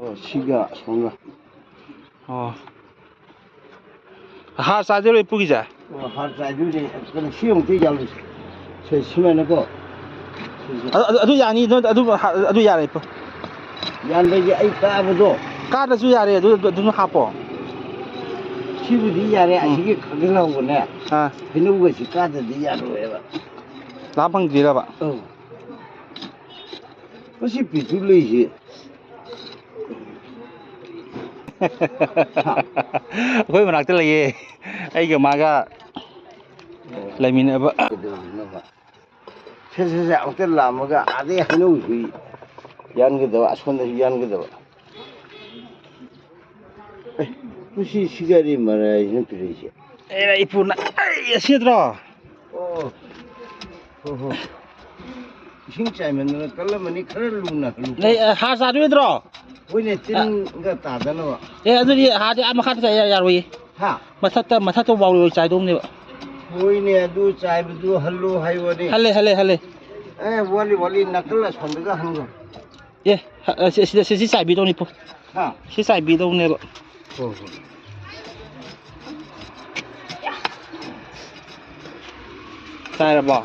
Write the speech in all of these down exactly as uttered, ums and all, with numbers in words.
ꯑꯣ, ꯁꯤꯒ ꯑꯁꯣꯝꯒ꯫ ꯑꯣ꯫ ꯍꯥꯔ ꯆꯥꯏꯗꯣꯏꯔꯣ ꯏꯄꯨꯒꯤꯁꯦ? ꯑꯣ, ꯍꯥꯔ ꯆꯥꯏꯗꯣꯏꯅꯦ꯫ ꯀꯩꯅꯣ, ꯁꯤ ꯑꯃꯨꯛꯇ ꯌꯥꯜꯂꯨꯁꯦ꯫ ꯁꯦ, ꯁꯨꯃꯥꯏꯅꯀꯣ꯫ ꯁꯤꯁꯦ꯫ ꯑ-, ꯑꯗꯨ, ꯑꯗꯨ ꯌꯥꯅꯤ, ꯑꯗꯨ, ꯑꯗꯨ ꯍꯥ-, ꯑꯗꯨ ꯌꯥꯔꯦ ꯏꯄꯨ꯫ ꯌꯥꯟꯕꯒꯤ ꯑꯩ ꯀꯥꯕꯗꯣ꯫ ꯀꯥꯗ꯭ꯔꯁꯨ ꯌꯥꯔꯦ, ꯑꯗꯨ, ꯑꯗꯨ, ꯑꯗꯨꯝ ꯍꯥꯞꯄꯣ꯫ ꯁꯤꯕꯨꯗꯤ ꯌꯥꯔꯦ, ꯎꯝ꯫ ꯑꯁꯤꯒꯤ ꯈꯥꯒꯤꯜ ꯍꯧꯕꯅꯦ꯫ ꯑꯥ꯫ ꯍꯩꯅꯧꯒꯁꯤ ꯀꯥꯗꯗꯤ ꯌꯥꯔꯣꯏꯕ꯫ ꯂꯥꯝ ꯐꯪꯗ꯭ꯔꯤꯔꯕ? ꯑꯧ꯫ ꯃꯁꯤ ꯄꯤꯛꯇ꯭ꯔꯨ ꯂꯩꯁꯤ꯫ ꯑꯩꯈꯣꯏ ꯃꯅꯥꯛꯇ ꯂꯩꯌꯦ, ꯑꯩꯒ ꯃꯥꯒ ꯂꯩꯃꯤꯟꯅꯕ꯫ ꯀꯩꯗꯧꯔꯤꯅꯣꯕ? ꯁꯦ, ꯁꯦ, ꯁꯦ, ꯑꯃꯨꯛꯇ ꯂꯥꯝꯃꯒ ꯑꯥꯗꯩ ꯍꯩꯅꯧꯁꯨ ꯌꯥꯟꯒꯗꯕ, ꯑꯁꯣꯝꯗꯁꯨ ꯌꯥꯟꯒꯗꯕ꯫ ꯑꯦ, ꯃꯁꯤ ꯁꯤꯒꯥꯔꯤ ꯃꯔꯥꯏꯁꯤꯅ ꯄꯤꯔꯛꯏꯁꯦ꯫ ꯑꯦ, ꯏꯄꯨꯅ, ꯑꯩ, ꯑꯁꯤ ꯅꯠꯇ꯭ꯔꯣ? ꯑꯣ, ꯍꯣ, ꯍꯣ꯫ ꯏꯁꯤꯡ ꯆꯥꯏꯃꯟꯗꯅ ꯀꯜꯂꯝꯃꯅꯤ, ꯈꯔ ꯂꯨꯅ ꯍꯜꯂꯨ꯫ ꯂꯩ, ꯑ, ꯍꯥꯔ ꯆꯥꯗꯣꯏ ꯅꯠꯇ꯭ꯔꯣ? ꯍꯣꯏꯅꯦ, ꯇꯤꯟꯒ ꯇꯥꯗꯅꯕ꯫ ꯑꯦ, ꯑꯗꯨꯗꯤ ꯍꯥꯔꯗꯤ ꯑꯥ ꯃꯈꯥꯗ ꯆꯥꯏ ꯌꯥ-, ꯌꯥꯔꯣꯏꯌꯦ꯫ ꯍꯥ? ꯃꯊꯛꯇ, ꯃꯊꯛꯇ ꯋꯥꯎꯔꯤ ꯑꯣꯏ ꯆꯥꯏꯗꯧꯅꯦꯕ꯫ ꯍꯣꯏꯅꯦ, ꯑꯗꯨ ꯆꯥꯏꯕꯗꯨ ꯍꯜꯂꯨ ꯍꯥꯏꯕꯅꯦ꯫ ꯍꯜꯂꯦ, ꯍꯜꯂꯦ, ꯍꯜꯂꯦ꯫ ꯑꯦ, ꯋꯥꯠꯂꯤ, ꯋꯥꯠꯂꯤ, ꯅꯥꯀꯜ ꯑꯁꯣꯝꯗꯒ ꯍꯪꯉꯨ꯫ ꯑꯦ, ꯍ-, ꯑ, ꯁꯤ, ꯁꯤꯗ, ꯁꯤ, ꯁꯤ ꯆꯥꯏꯕꯤꯗꯧꯅꯤ ꯏꯄꯨ꯫ ꯍꯥ? ꯁꯤ ꯆꯥꯏꯕꯤꯗꯧꯅꯦꯕ꯫ ꯍꯣꯏ, ꯍꯣꯏ꯫ ꯆꯥꯏꯔꯕꯣ?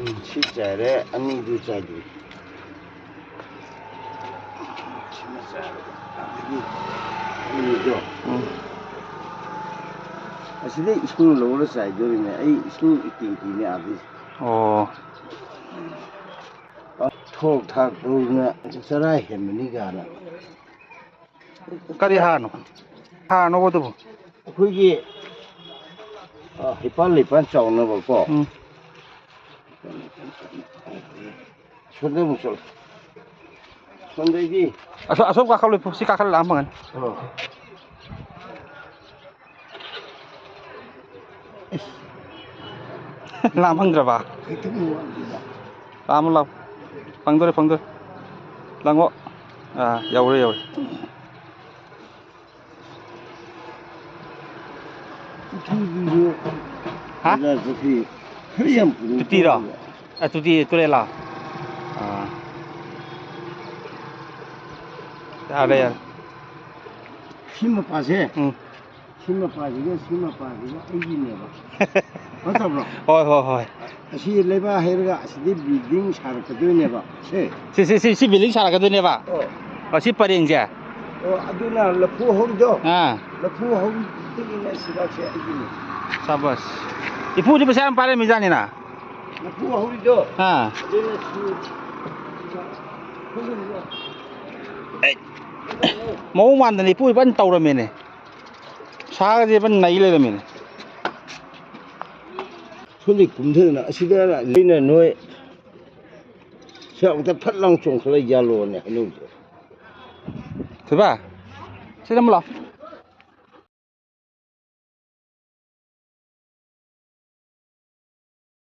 ꯎꯝ, ꯁꯤ ꯆꯥꯏꯔꯦ, ꯑꯅꯤꯗꯨ ꯆꯥꯏꯗ꯭ꯔꯤ꯫ ꯁꯤꯃ ꯆꯥꯏꯔꯦ꯫ ꯑꯗꯒꯤ ꯑꯅꯤꯗꯣ꯫ ꯎꯝ꯫ ꯑꯁꯤꯗꯩ ꯏꯁꯤꯡ ꯂꯧꯔ ꯆꯥꯏꯗꯣꯔꯤꯅꯦ꯫ ꯑꯩ ꯏꯁꯤꯡ ꯇꯦꯡꯀꯤꯅꯦ ꯑꯥꯗꯩ꯫ ꯑꯣ꯫ ꯊꯣꯛ ꯊꯥꯛ ꯇꯧꯗꯅ ꯆꯔꯥ ꯍꯦꯟꯕꯅꯤ ꯀꯥꯏꯅ꯫ ꯀꯔꯤ ꯍꯥꯔꯅꯣ? ꯍꯥꯔꯅꯣꯕ ꯑꯗꯨꯕꯨ? ꯑꯩꯈꯣꯏꯒꯤ, ꯑ, ꯍꯩꯄꯥꯜ ꯂꯩꯄꯥꯜ ꯆꯥꯎꯅꯕꯀꯣ꯫ ꯎꯝ꯫ ꯁꯣꯝꯗ ꯑꯃꯨꯛ ꯆꯠꯂꯣ꯫ ꯁꯣꯝꯗꯩꯗꯤ꯫ ꯑꯁꯣ-, ꯑꯁꯣꯝ ꯀꯥꯈꯠꯂꯣ ꯏꯄꯨ, ꯁꯤ ꯀꯥꯈꯠꯂ ꯂꯥꯛꯑꯝꯃꯒꯅꯤ꯫ ꯑꯣ꯫ ꯂꯥꯝ ꯐꯪꯗ꯭ꯔꯕ? ꯈꯤꯇꯪ ꯋꯥꯠꯂꯤꯗ꯫ ꯂꯥꯝꯃꯣ, ꯂꯥꯝꯃꯣ꯫ ꯐꯪꯗꯣꯔꯦ, ꯐꯪꯗꯣꯔꯦ꯫ ꯂꯪꯉꯣ꯫ ꯑꯥ, ꯌꯧꯔꯦ, ꯌꯧꯔꯦ꯫ ꯄꯨꯈ꯭ꯔꯤꯗꯨꯁꯨ ꯍꯥ? ꯕꯖꯥꯔ ꯄꯨꯈ꯭ꯔꯤ ꯈꯔ ꯌꯥꯝ ꯄꯨꯊꯣꯛ ꯇꯨꯇꯤꯔꯣ? ꯇꯧꯕ꯫ ꯑ, ꯇꯨꯇꯤ ꯇꯨꯔꯦꯜꯂꯣ? ꯑꯥ꯫ ꯌꯥꯔꯦ, ꯌꯥꯔꯦ꯫ ꯁꯤ ꯃꯄꯥꯁꯦ, ꯎꯝ꯫ ꯁꯤ ꯃꯄꯥꯁꯤꯒ ꯁꯤ ꯃꯄꯥꯁꯤꯒ ꯑꯩꯒꯤꯅꯦꯕ꯫ ꯅꯠꯇꯕ꯭ꯔꯣ? ꯍꯣꯏ, ꯍꯣꯏ, ꯍꯣꯏ꯫ ꯑꯁꯤ ꯂꯩꯕꯥꯛ ꯍꯩꯔꯒ ꯑꯁꯤꯗꯤ building ꯁꯥꯔꯛꯀꯗꯣꯏꯅꯦꯕ꯫ ꯁꯦ꯫ ꯁꯤ, ꯁꯤ, ꯁꯤ, ꯁꯤ building ꯁꯥꯔꯛꯀꯗꯣꯏꯅꯦꯕ꯫ ꯑꯣ꯫ ꯑꯣ, ꯁꯤ ꯄꯔꯦꯡꯁꯦ꯫ ꯑꯣ, ꯑꯗꯨꯅ ꯂꯐꯨ ꯍꯧꯔꯤꯗꯣ꯫ ꯑꯥ꯫ ꯂꯐꯨ ꯍꯧꯔꯤꯗꯒꯤꯅꯦ ꯁꯤꯕꯥꯛꯁꯦ ꯑꯩꯒꯤꯅꯦ꯫ ꯁꯥꯕꯥꯁ꯫ ꯏꯄꯨꯗꯤ ꯄꯩꯁꯥ ꯌꯥꯝ ꯄꯥꯏꯔꯝꯃꯤꯖꯥꯠꯅꯤꯅ꯫ ꯂꯐꯨ ꯍꯧꯔꯤꯗꯣ꯫ ꯑꯥ꯫ ꯑꯗꯨꯅ ꯁꯤ꯫ ꯃꯑꯣꯡ ꯃꯥꯟꯗꯅ ꯏꯄꯨ ꯐꯖꯅ ꯇꯧꯔꯝꯃꯦꯅꯦ꯫ ꯁꯥꯒꯁꯦ ꯐꯖꯅ ꯅꯩ ꯂꯩꯔꯝꯃꯦꯅꯦ꯫ ꯁꯣꯝꯗꯩ ꯀꯨꯝꯊꯗꯅ ꯑꯁꯤꯗ ꯂꯩꯅ ꯅꯣꯏ ꯁꯤ ꯑꯃꯨꯛꯇ ꯐꯠ ꯂꯥꯎ ꯆꯣꯡꯈꯠꯂ ꯌꯥꯜꯂꯣꯅꯦ ꯍꯩꯅꯧꯁꯦ꯫ ꯊꯣꯏꯕ, ꯁꯤꯗ ꯑꯃꯨꯛ ꯂꯥꯛꯑꯣ꯫